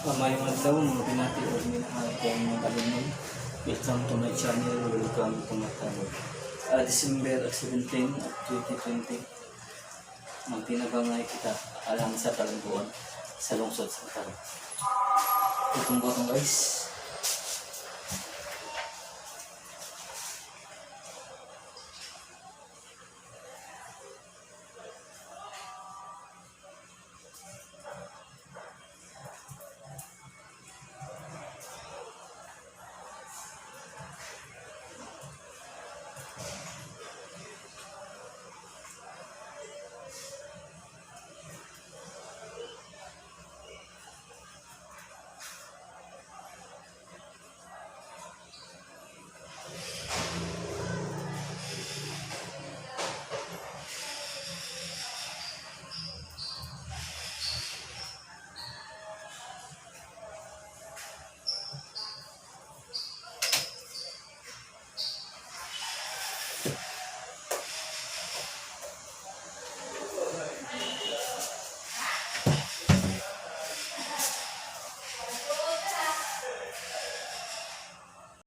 Maayong adlaw, mga pinati o minahal kong mga kalumon. Welcome to my channel, welcome to my channel. December 17 of 2020. Magtinabangay kita alang sa kalambuan sa lungsod sa Taro. Itong botong, guys.